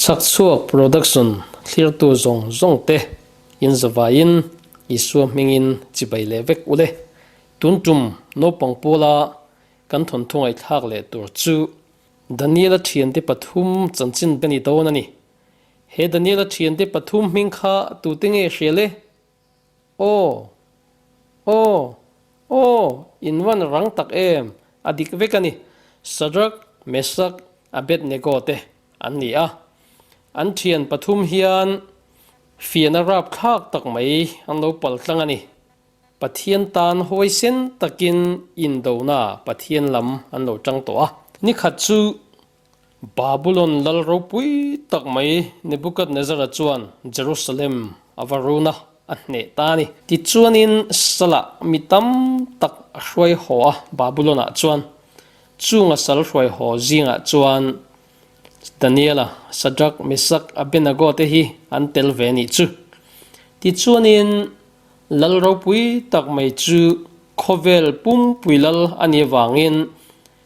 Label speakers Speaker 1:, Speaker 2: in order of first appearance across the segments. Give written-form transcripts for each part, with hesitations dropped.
Speaker 1: Chhakchhuak Production thlirtu zawng zawng te in zavaiin Isua hmingin chibai leh vek ule. Tun tum naupang pawla kan thawnthu ngaihthlak leh tur chu Daniela thiante pathum chanchin ka ni dawn a ni. He Daniela thiante pathum hming kha tute nge hria le? Aw! Aw! Aw! In van rang tak em? A dik vek a ni. Shadrach, Meshach, Abednego te an ni a. An thian pathum hian fiahna rapthlak tak mai an lo pal tlang a ni. Pathian tan huaisen takin indona Pathian lam an lo tang tawh a. Nikhat chu Babulon lal ropui tak mai Nebukadnezzara chuan Jerusalem a va run a, a hneh ta a ni. Tichuanin Salah mi tam tak a hruai haw a Babulon-ah chuan. Chunga sal hruai haw zingah chuan Daniela, Shadrach, Meshach, Abednego te hi an tel ve a nih chu. Tichuanin lal ropui tak mai chu khawvel pumpui lal a nih avangin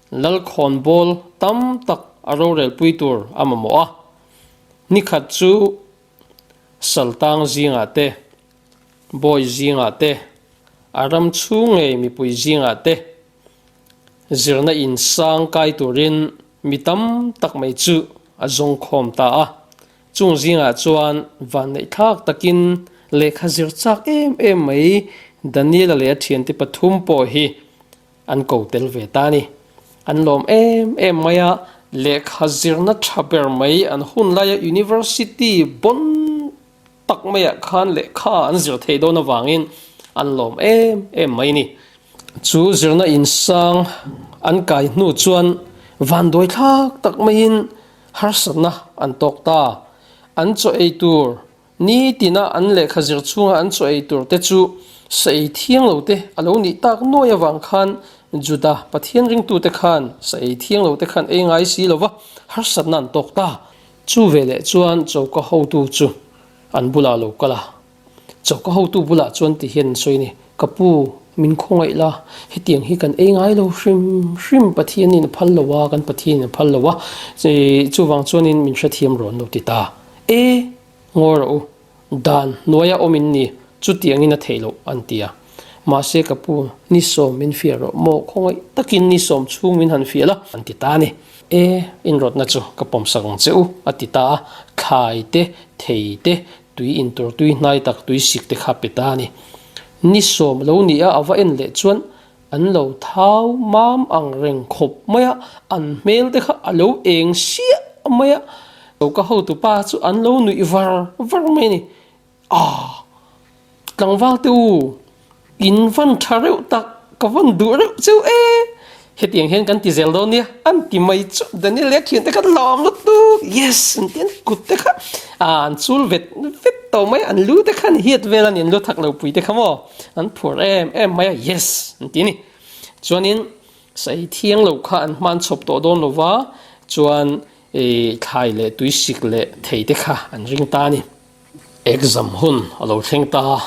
Speaker 1: Lalkhawnbawl tam tak a rorelpui tur a mamawh a, nikhat chu Saltang zingah te, Bawi zingah te, a ram chhung ngei mipui zingah te zirna in sang kai turin mi tam tak mai chu a zawngkhawm ta a. Chung zingah chuan vanneihthlak takin lehkha zir chak em em mai Daniela leh a thiante pathum pawh hi An ko tel ve ta a ni. An lawm em em mai a, lehkha zirna tha ber mai an hun laia University bawn tak maiah khan lehkha an zir thei dawn avangin an lawm em em mai a ni. Chu zirna insang an kai hnu chuan vanduai thlak tak maiin harsatna an tawk ta. An chaw ei tur Nitina an lehkha zir chhunga an chaw ei tur te chu sa ei thiang lo te a lo nih tak nuai avang khan Juda Pathian ringtute khan sa ei thiang lo te khan ei ngai si lo va, harsatna an tawk ta. Chu veleh chuan choka hotu chu an bulah a lo kal a. Choka hotu bulah chuan ti hian an sawi a ni, Ka pu, min khawngaih la, hetiang hi kan ei ngai lo hrim hrim, Pathianin a phal lo a, kan Pathianin a phal lo a, chuvang chuanin min hrethiam rawn lo ti ta. E! Ngawi rawh u, dan hnuaia awm in ni, chutiangin a theih loh, an ti a. Mahse ka pu, ni sawm min fiah rawh maw, khawngaih takin ni sawm chhung min han fiah la, an ti ta a ni. E, inrawtna chu ka pawmsak ang che u, a ti ta a, thlai te, thei te, tui intur tui hnai tak tui sik te kha pe ta a ni. Ni sawm lo ni a, a va en leh chuan an lo thau mam ang reng khawp mai a, an hmel te kha a lo eng siah mai a, ka hotu pa chu an lo nuih var var mai a ni. Aah! Tlangval te u, in van tha reuh tak, ka van duh reuh cheu e! Hetiang hian kan ti zel dawn nia, an ti mai chu Daniel leh a thiante kha lawm lutuk, yes! An ti an kut te kha an chul vet vet tawh mai, an lu te kha an hiat vel a ni, an lu thak lo pui te kha maw, an phur em em mai a, yes! An ti a ni. Chuanin sai thiang lo kha an hman chhawp tawh dawn lo va, chuan thlai leh tuisik leh thei te kha an ring ta a ni. Exam hun a lo thleng ta a,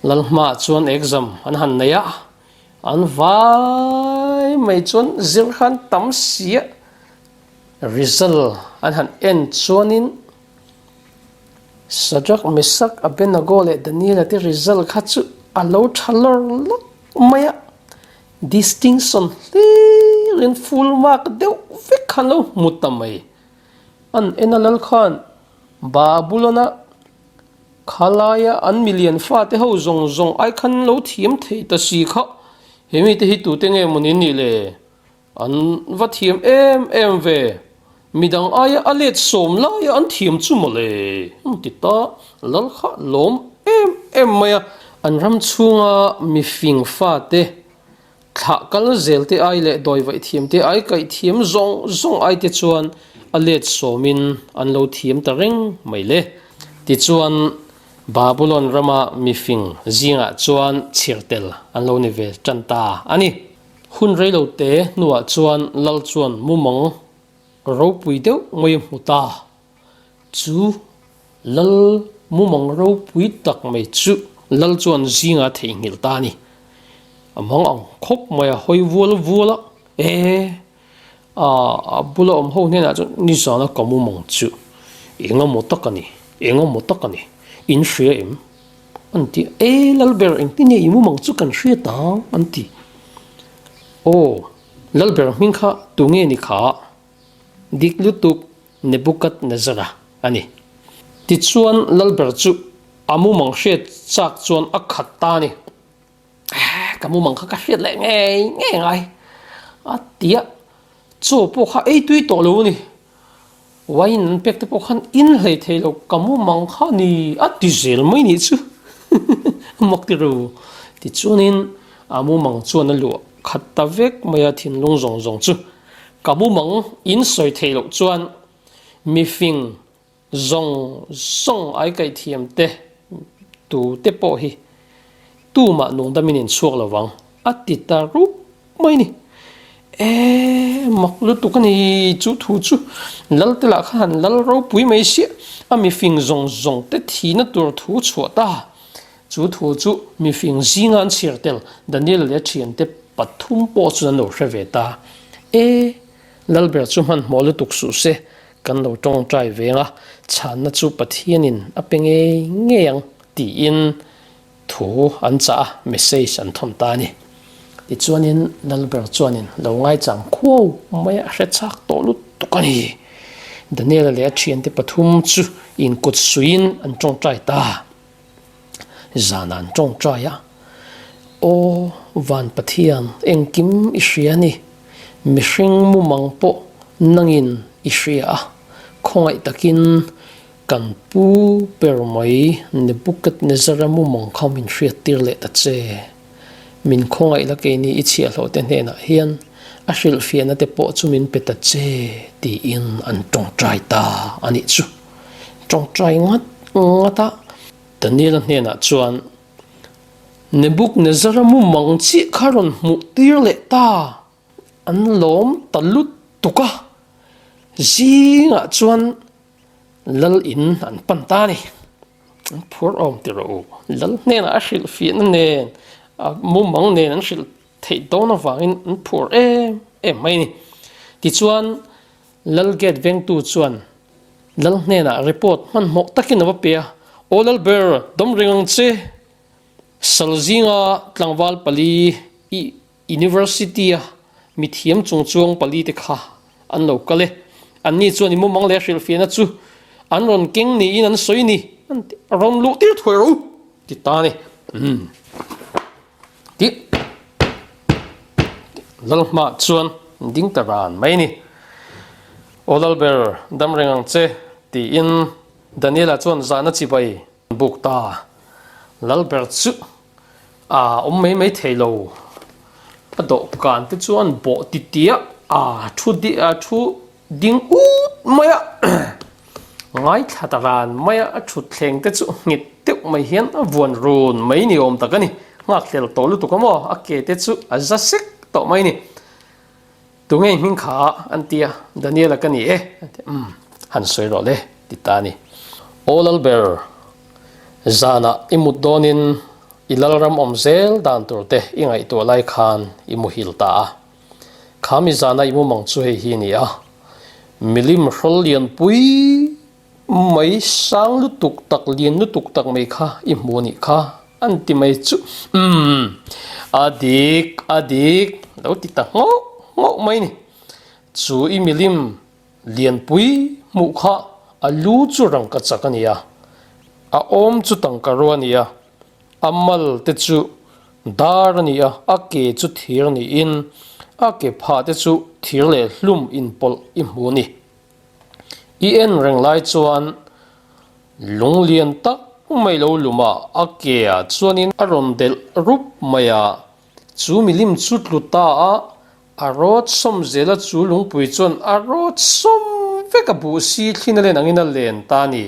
Speaker 1: Lalhmaah chuan exam an han nei a, An vai mai chuan zir khan tam sia result an han en chuanin Shadrach, Meshach, Abednego leh Daniela te result kha chu a lo tha lawr lawk mai a, distinction hlirin full mark deuh vek khan lo hmu ta mai. An en a lal khan Babulon-a Khalaia an milian fate ho zawng zawng ai khan lo thiam thei ta si kha, he mite hi tute nge maw ni nih le? An va thiam em em ve, midang aia a let sawm laia an thiam chu maw le? An ti ta, lal kha lawm em em mai a. An ram chhunga mifing fate Thlah kal zel te ai leh dawi vaih thiam te ai kaih thiam zawng zawng ai te chuan a let sawmin an lo thiam ta reng mai le. Tichuan, Babulon rama mifing zingah chuan chhir tel an lo ni ve tan ta a ni. Hun reilo te hnuah chuan lal chuan mumang ropui deuh mai a hmu ta. Chu lal mumang ropui tak mai chu lal chuan zinga theihnghilh ta a ni. A mang ang khawp mai a hawi vual vual a, E, a bula awm ho hnenah chuan nizana ka mumang chu. Engemaw tak a ni, engemaw tak a ni, in hria em? An ti a, E Lalber, engtin nge i mumang chu kan hriat ang? An ti. Aw, Lalber hming kha tunge ni kha? Dik lutuk Nebukadnezara a ni. Tichuan Lalber chu a mumang hriat chak chuan a khat ta a ni. Ka mumang kha ka hriat leh ngei ngei ngai a ti a, chaw pawh kha ei tui tawh lo a ni. Wine an pek te pawh khan in hlei thei lo, ka mumang kha ni a ti zel mai nih chu mak ti ru. Tichuanin a mumang chuan a luah khat ta vek mai a thinlung zawng zawng chu. Ka mumang in sawi theih loh chuan mifing Zawng zawng ai kaih thiam te tu te pawh hi tumah nungdamin in chhuak lo vang a ti ta rup mai ni. E mak lutuk a ni chu thu chu lal te lah kha han lal ropui mai siah a mifing zawng zawng te thihna tur thu chhuah ta. Chu thu chu mifing zinga an chhiar tel Daniel leh a thiante pathum pawh chuan an lo hre ve ta. E Lalber chu hmanhmawh lutuk suh se Kan lo tawngtai veng a, chhanna chu Pathianin a pe ngei ngei ang tiin thu an chah a, message an thawn ta a ni. Tichuanin Lalber chuanin lo ngaichang khuau mai a hre chak tawh lutuk a ni. Daniela leh a thiante pathum chu inkut suiin an tawngtai ta. Zan an tawngtai a, Aw Van Pathian, engkim i hria ni, mihring mumang pawh nangin i hria a, khawngaih takin kan pu ber mai Nebukadnezara mumang kha min hriattir leh ta che. Min khawngaih la keini i chhiahhlawhte hnenah hian a hrilhfiahna te pawh chu min pe ta che, tiin an tawngtai ta a nih chu. Tawngtai ngat ngat a. Daniela hnenah chuan, Nebukadnezara mumang chiah kha rawn hmuh tir leh ta, an lawm ta lutuk a, zingah chuan lal in an pan ta a ni. An phur awm ti rawh u, lal hnenah a hrilhfiahna nen, a mumang nen an hrilh theih dawn avangin an phur em em mai a ni. Tichuan, Lal gate vengtu chuan Lal hnenah report hmanhmawh takin a va pe a, Aw Lalber, dawm reng ang che! Sal zinga tlangval pali i University-a mithiam chungchuang pali te kha an lo kal e. Anni chuan i mumang leh hrilhfiahna chu an rawn keng niin an sawi ni, an ti a, rawn luh tir thuai rawh u, ti ta a ni. Umm. Tih Lal hmaah chuan ding ta ran mai a ni. Aw Lalber, dam reng ang che, tiin Daniela chuan zahna chibai an buk ta. Lalber chu a awm mai mai thei lo. A dawhkan te chuan bawh titiah a thu thu Ding ut mai a, ngaithla ta ran mai a, a thutthleng te chu nghet deuh mai hian a vuan run mai ni awm tak a ni. Nghakhlel tawh lutuk a maw, a ke te chu a za sek tawh mai ni. Tunge hming kha an ti a, Daniela ka ni e, a ti a, umm, han sawi rawh le, ti ta a ni. Aw Lalber, zanah i mut dawnin i Lalram awm zel dan tur te i ngaihtuah lai khan i muhil ta a. Kha mi zana i mumang chu hei hi a ni a, milim hrawl lian pui mai sang lutuk tak lian lutuk tak mai kha i hmu a nih kha an ti mai chu umm a dik a dik lo ti ta nghauh nghauh mai ni. Chu i milim lian pui hmuh kha a lu chu rangka chak a ni a, a awm chu tangka rua a ni a, A mal te chu dar a ni a, a ke chu thir niin a ke phah te chu thir leh hlum inpawlh i hmu a ni. I en reng lai chuan lung lian tak mai lo lum a, a ke ah chuanin a rawn delh rup mai a, chu milim chu tlu ta a, a rawt sawm zel a, chu lungpui chuan a rawt sawm vek a, buh si thlin a len angin a len ta a ni.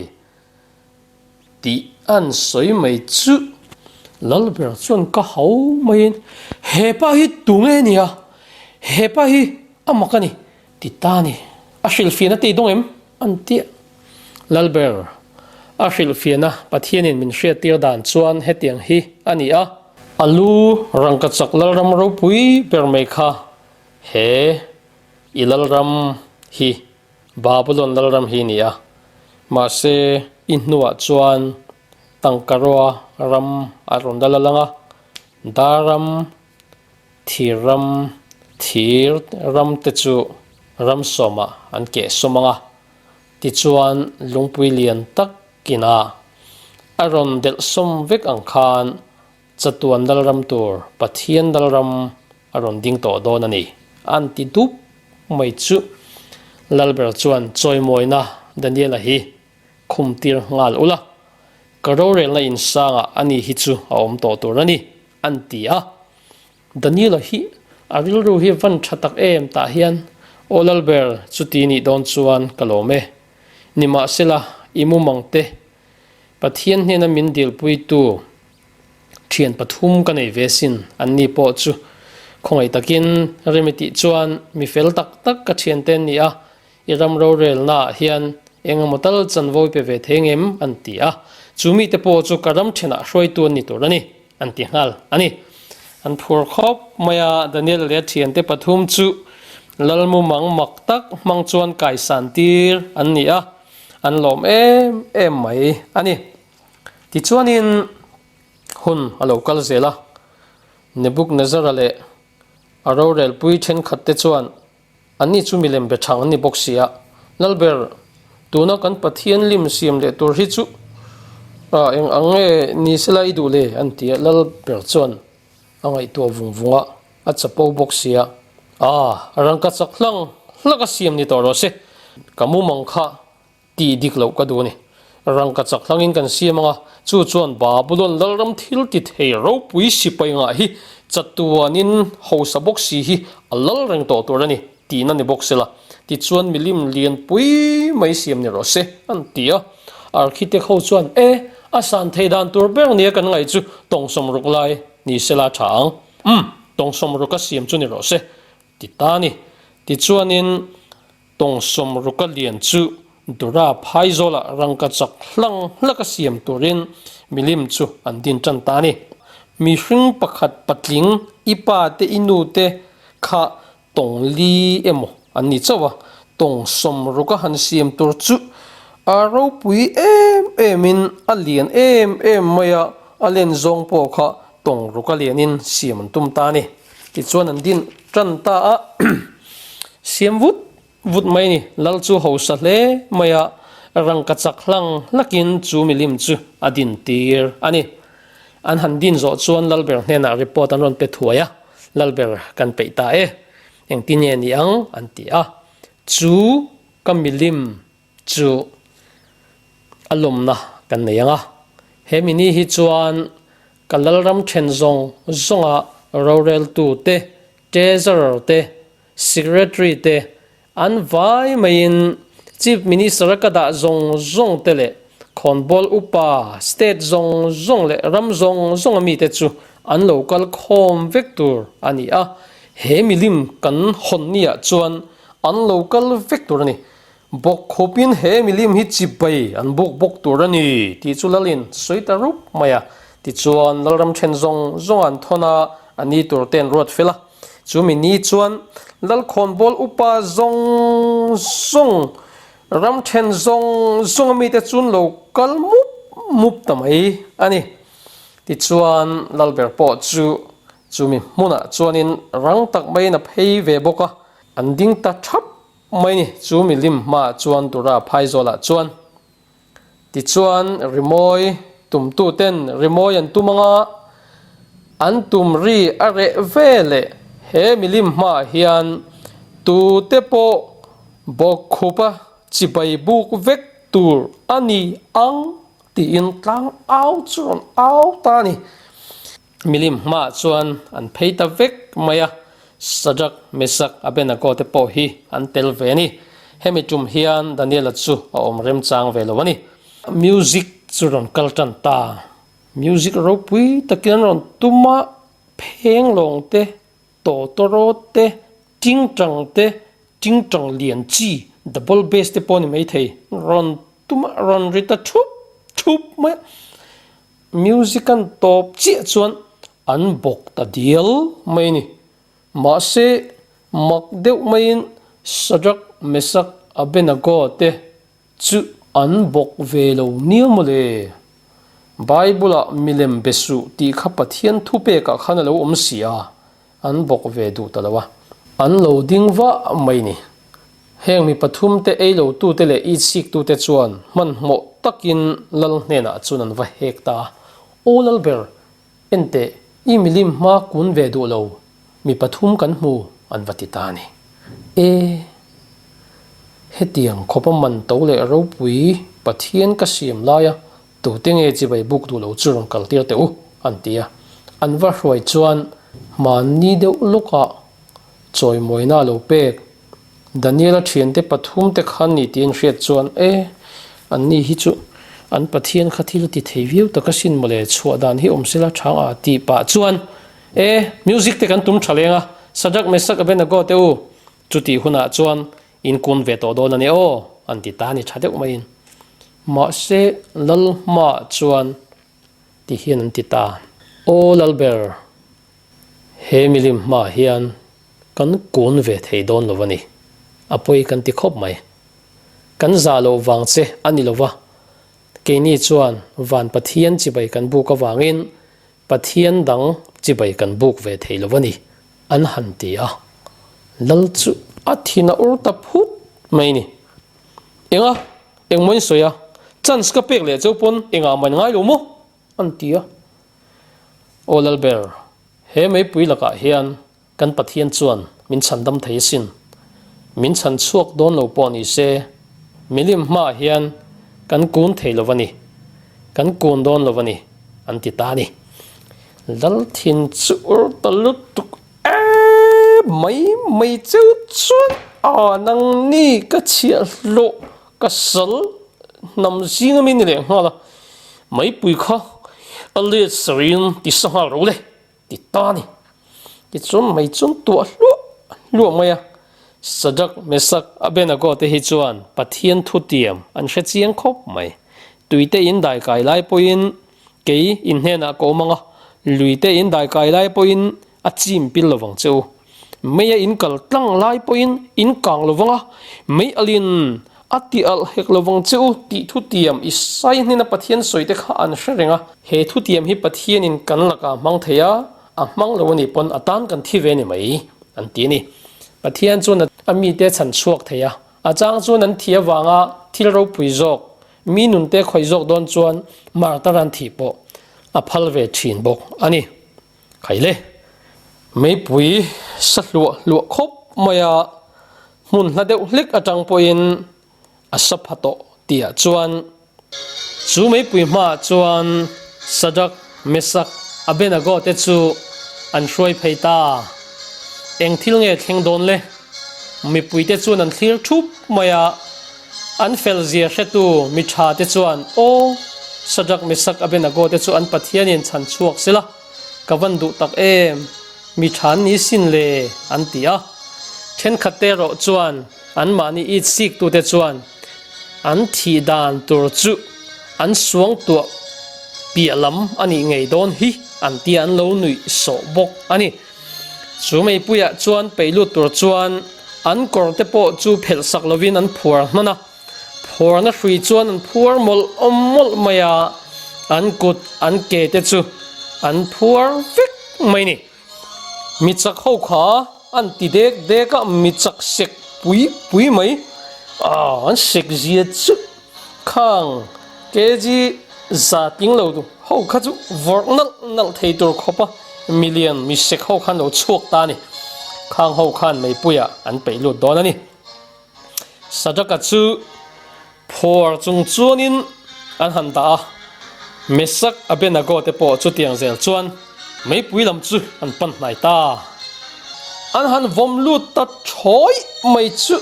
Speaker 1: Tih an sawi mai chu Lalber chuan ka hau maiin he pa hi tunge a nia, he pa hi a mak a ni ti ta a ni. A hrilhfiahna te i dawng em? An ti a. Lalber, a hrilhfiahna Pathianin min hriattir dan chuan hetiang hi a ni a. A lu rangkachak Lalram ropui ber mai kha he i Lalram hi Babulon Lalram hi a ni a. Mahse, i hnuah chuan tangkaroa ram a rawn la la lang a, dar ram, thir ram, thir ram te chu ram sawmah an keh sawm ang a, tichuan lungpui lian takin a a rawn delh sawm vek ang khan chatuan lalram tur Pathian lalram a rawn ding tawh dawn a ni, an ti dup mai chu. Lalber chuan chawimawina Daniela hi khum tir nghal ula, ka rorelna insangah ani hi chu a awm tawh tur a ni, an ti a. Daniela hi a rilru hi van tha tak em tah hian, Aw Lalber, chuti nih dawn chuan ka lawm e. Nimahsela, i mumang te Pathian hnena min dilpuitu thian pathum ka nei ve sin, anni pawh chu khawngaih takin rem i tih chuan mi fel tak tak ka thiante an ni a, i ram rorelna ah hian eng emaw tal chanvo i pe ve thei ngem an ti a, chu mite pawh chu ka ram thenah hruaitu an ni tur a ni an ti nghal a ni. An phur khawp mai a, Daniel leh a thiante pathum chu Lalmumang mak tak hmang chuan kaisan tir an ni a, an lawm em em mai a ni. Tichuanin hun a lo kal zel a, Nebuchadnezzar-a leh a rorelpui thenkhatte chuan anni chu milem be thang an ni bawk si a, Lalber, tuna kan Pathian lim siam leh tur hi chu eng ang nge ni sela i duh le? an ti a, Lalber chuan a ngaihtuah vung vung a, a chapo bawk si a, Aa, rangka chak hlang hlak a siam ni tawh rawh se, ka mumang kha Tih dik loh ka duh a ni. Rangka chak hlangin kan siam ang a, chu chuan Babulon lalram thil ti thei ropui sipai ngah hi chatuanin hausa bawk si hi a lal reng tawh tur a ni tihna ni bawk sela, tichuan milim lianpui mai siam ni rawh se, an ti a. Architect ho chuan, E, a san thei dan tur ber nia kan ngaih chu tawng sawmruk lai ni sela a tha ang. Umm, tawng sawmruka siam chu ni rawh se, ti ta a ni. Tichuanin. Tawng sawmruka lian chu Dura phaizawlah rangka chak hlang hlaka siam turin milim chu an din tan ta a ni. Mihring pakhat patling i pa te i nu te kha tawng li emaw an ni chauh a, tawng sawmruka han siam tur chu a ropui em emin a lian em em mai a, a len zawng pawh kha tawng ruka lianin siam an tum ta a ni. Tichuan an din tan ta a, siam vut vut mai a ni. Lal chu hausa hle mai a, rangka chak hlang hlakin chu milim chu a din tir a ni. An han din zawh chuan Lalber hnenah report an rawn pe thuai a, Lalber kan peih ta e, engtin nge ni ang an ti a, chu ka milim chu a lawmna kan nei ang a, he mini hi chuan Ka lalram then zawng zawnga roreltu te, treasurer te, secretary te, an vai maiin Chief Minister a ka dah zawng zawng te leh khawnbawl upa, state zawng zawng leh ram zawng zawnga mite chu an lo kal khawm vek tur a ni a, he milim kan hawn niah chuan an lo kal vek tur a ni. Bawk khawpin he milim hi chibai an buk bawk tur a ni tih chu Lalin sawi ta rup mai a. Tichuan Lalram then zawng zawng an thawn a, a ni tur te an ruat fel a. Chu mi ni chuan Lalkhawnbawl upa zawng zawng, ram then zawng zawng a mite chu an lo kal mup mup ta mai a ni. Tichuan Lalber pawh chu chu mi hmunah chuanin rang tak maiin a phei ve bawk a, an ding ta thap Mai ni, chu milim hmaah chuan Dura phaizawlah chuan tichuan rimawi tumtuten rimawi an tum anga an tum ri a reh ve leh he milim hmaah hian tute pawh bawkkhupa chibai buk vek tur a ni ang tiin tlang au chu rawn au ta a ni. Milim hmaah chuan an phei ta vek mai a, Shadrach, Meshach, Abednego te pawh hi an tel ve a ni. Hemi tum hian Daniela chu a awm remchang ve lo a ni. Music chu rawn kal tan ta. Music ropui takin an rawn tum a, phenglawng te, tawtawrawt te, tingtang te, tingtang lian chi, double bass te pawh a ni maithei, rawn tum a, rawn ri ta thup thup mai a. Music an tawp chiah chuan an bawk ta dial mai a ni. Mahse, mak deuh maiin Shadrach, Meshach, Abednego te chu An bawk ve lo nia mawle. Bible-ah milem be suh tih kha Pathian thupekah khan a lo awm si a, an bawk ve duh ta lo a. An lo ding vah mai ni. Heng mi pathumte ei lotute leh itsiktute chuan hmanhmawh takin lal hnenah chuan an va hek ta a, Aw Lalber, enteh, i milim hma kun ve duh lo, mi pathum kan hmu, an va ti ta a ni. E! Hetiang khawpa man to leh ropui Pathian ka siam laia tute nge chibai buk duh lo chu rawn kaltir teh u, an ti a. An va hruai chuan hmanni deuh lawkah chawimawina a lo pek. Daniela thiante pathumte khan ni tiin hriat chuan, E, anni hi chu an Pathian kha thil ti thei viau tak asin mawle, chhuah dan hi awm sela chang a tih pah chuan, E, music te kan tum tha leng a, Shadrach, Meshach, Abednego te u, chutih hunah chuan in kun ve tawh dawn a ni aw, an ti ta a ni tha deuh maiin. Mahse, Lal hmaah chuan ti hian an ti ta, Aw Lalber, He milim hmaah hian kan kun ve thei dawn lo a ni. A pawi kan ti khawp mai. Kan zah loh vang che a ni lo va, keini chuan van Pathian chibai kan buk avangin Pathian dang chibai kan buk ve thei lo a ni, an han ti a. Lal chu a thin a ur ta phut mai ni. Enga, engmaw in sawi a, chance ka pek leh cheu pawn engah man ngai lo maw? An ti a. Aw Lalber, he meipui lakah hian kan Pathian chuan min chhandam thei asin. Min chhan chhuak dawn lo pawh ni se, milim hmaah hian kan kun thei lo va ni, kan kun dawn lo va ni, an ti ta a ni. Lalthin chu ur ta lutuk em mai mai cheu chuan a nangni ka chhiahhlawh Ka sal hnam zing ami ni leh nghal a, meipui kha a let sarin ti sa nghal ro le ti ta a ni. Tichuan mei chuan tuah hluah hluah mai a, Shadrach, Meshach, Abednego te hi chuan Pathian thutiam an hre chiang khawp mai. Tuite in daikai lai pawhin kei in hnenah ka awm ang a, luite in daikai lai pawhin a chim pil lovang che u. Mei a in kal tlang lai pawhin in kang lovang a, mei alin a ti alh hek lovang che u tih thutiam i sai hnena Pathian sawi te kha an hre reng a. He thutiam hi Pathianin kan lakah a hmang thei a, a hmang lo a nih pawn a tan kan thi ve ni mai, an ti a ni. Pathian chuan a mite chhan chhuak thei a, a chang chuan an thi avanga thil ropui zawk, mi nunte khawih zawk dawn chuan martar an thih pawh a phal ve thin bawk a ni. Khaile, meipui sa hluah hluah khawp mai a, hmun hla deuh hlek atang pawhin a sa pha tawh tihah chuan chu meipui hmaah chuan Shadrach, Meshach, Abednego te chu an hruai phei ta. Eng thil nge thleng dawn le? Mipuite chuan an thlir thup mai a, an fel zia hretu mi tha te chuan, Aw, Shadrach, Meshach, Abednego te chu an Pathianin chhan chhuak sela, ka van duh tak em, mi tha an ni sin le, an ti a. Thenkhat te erawh chuan anmahni it siktute chuan an thih dan tur chu an suangtuah piah lam a nih ngei dawn hi an tia an lo nuih sawh bawk a ni. Chu meipuiah chuan peihlut tur chuan an kawr te pawh chu phelh sak lovin an phuar hman a, phuarna hrui chuan an phuar mawlh mawlh mai a, an kut an ke te chu an phuar vek mai ni. Mi chak ho kha an ti dek dek a, mi chak sek pui pui mai a, an sek zia chu khang kg za tling lo ho kha chu vawrh nalh nalh thei tur khawp a milian mi sek ho khan lo chhuak ta a ni. Khang ho khan meipuiah an peih lut dawn a ni. Sadaka chu Phawr chung chuanin an han dah a, Mesak Abednego te pawh chutiang zel chuan meipui lam chu an pan hnai ta. An han vawm lut ta thawi mai chu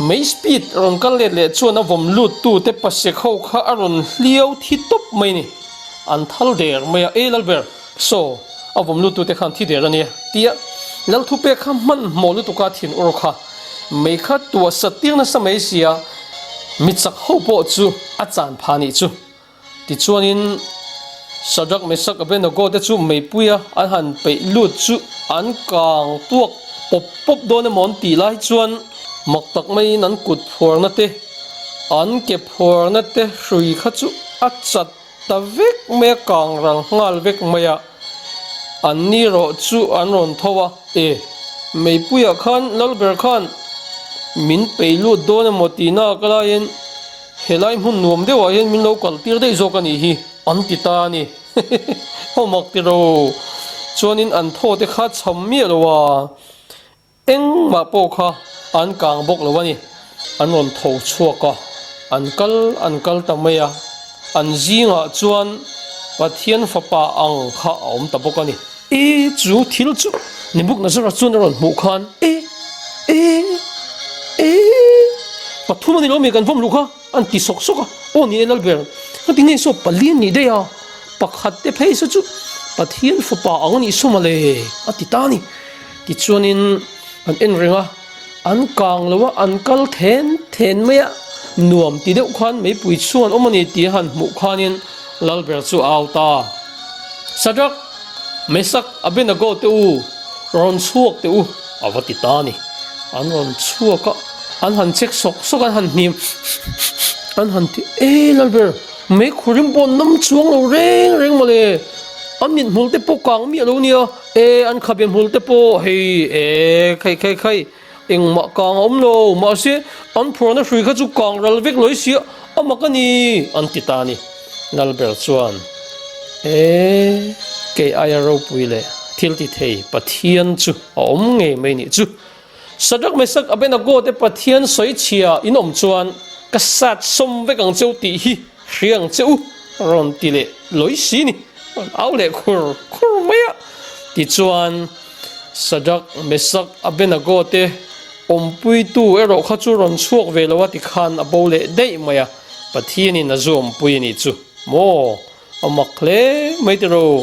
Speaker 1: mei speed rawn kal let leh chuan a vawm lut tu te pasek ho kha a rawn hliau thi tawp mai ni. An thal der mai a, Ei Lalber, saw a vawm lut tu te khan thi der a nia tia Lalthupek kha hmanhmawh lutuka thin ur kha. Mei kha tuah sat tir nasa mai sia, mi chak ho pawh chu a chan pha nih chu. Tichuanin Shadrach, Meshach, Abednego te chu meipuia an han peih lut chu an kang tuak pawp pawp dawn emaw an tih lai chuan mak tak maiin an kut phuarna te. An ke phuarna te hrui kha chu a chat ta vek mai a, kang ral nghal vek mai a. An ni rawh chu an rawn tho a, E, meipuiah khan Lalber khan min pei lut dawn emaw tihna ka laiin helai hmun nuam deuhah hian min lo kal tir daih zawk a nih hi, an ti ta a ni. Aw mak ti ro, chuanin an thaw te kha cham miah lo a. Engmah pawh kha an kang bawk lo a ni. An rawn tho chhuak a, an kal an kal ta mai a, an zingah chuan Pathian Fapa ang kha a awm ta bawk a ni. E, chu thil chu Nebuchadnezzar chuan a rawn hmuh khan, E, e, e, pathum a ni lo mi kan vawm luh kha, an ti sawk sawk a, Aw ni e Lalber, ka ti nge saw pali an nih daih a, pakhat te phei saw chu Pathian Fapa ang a nih saw mawle, a ti ta a ni. Tichuanin an en reng a, an kang lo a, an kal then then mai a, nuam ti deuh khan meipui chhung an awm a ni tih a han hmuh khanin Lalber chu a au ta. Sadrak, Mesak, Abenago te u, rawn chhuak teh u, a va ti ta a ni. An rawn chhuak a, an han chek sawk sawk a, an han hnim an han ti, E Lalber, meikhurim pawh nam chuang lo reng reng mawle, a mithmul te pawh kang miah lo nia. E, an khabe hmul te pawh hei e, khai khai khai, engmah kang a awm lo, mahse an phurna hrui kha chu kang ral vek lawi sia, a mak a ni, an ti ta a ni. Lalber chuan, E, kei aia ropui leh thil ti thei Pathian chu a awm ngei mai nih chu. Sadrak Mesak Abenago te Pathian sawi chhia in awm chuan ka sat sawm vek ang cheu tih hi hria ang che u, rawn ti leh lawi si ni, rawn au leh khur khur mai a. Tichuan, Sadrak, Mesak, Abenago te awmpuitu erawh kha chu rawn chhuak ve lo a tikhan a bo leh daih mai a, Pathianin a zu awmpui a nih chu maw? A mak hle mai tiraw?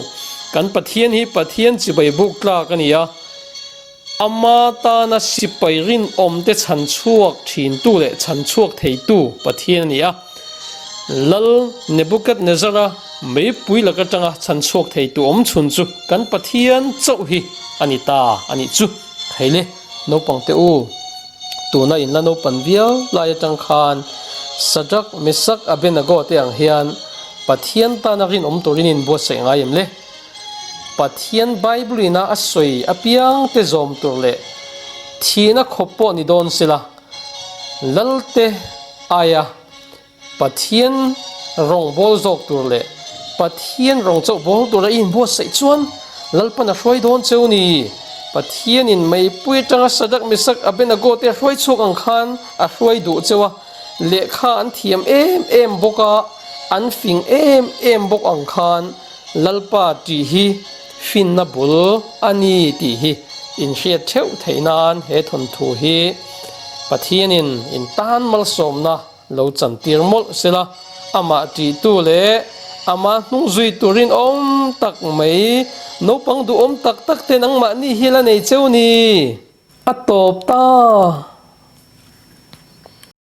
Speaker 1: Kan Pathian hi Pathian chibai buk tlak a ni a. Ama tana sipai rinawmte chhan chhuak thintu leh chhan chhuak theitu Pathian a ni a. Lal Nebuchadnezzar-a meipui lak atanga chhan chhuak theitu awm chhun chu kan Pathian chauh hi a ni ta a nih chu. Hei le, naupangte u, tuna in la naupan viau lai atang khan Shadrach, Meshach, Abednego te ang hian Pathian tana rinawm turin in buatsaih ngai em le? Pathian Bible ina a sawi apiang te zawm tur leh thihna khawp pawh ni dawn sela, Lalte aia Pathian rawng bawl zawk tur leh Pathian rawng chauh bawl tura i inbuatsaih chuan Lalpan a hruai dawn cheu ni. Pathianin meipui atanga Shadrach, Meshach, Abednego te a hruai chhuak ang khan a hruai duh cheu a, lehkha an thiam em em bawk a, an fing em em bawk ang khan Lalpa tih hi finna bul a ni tih hi inhriat theuh theih nan he thawnthu hi Pathianin in tan malsawmna lo chantir mawlh sela, amah tihtu leh amah hnung zui turin awm tak mai naupang duhawm tak tak te nangmahni hi la nei cheu ni. A tawp ta.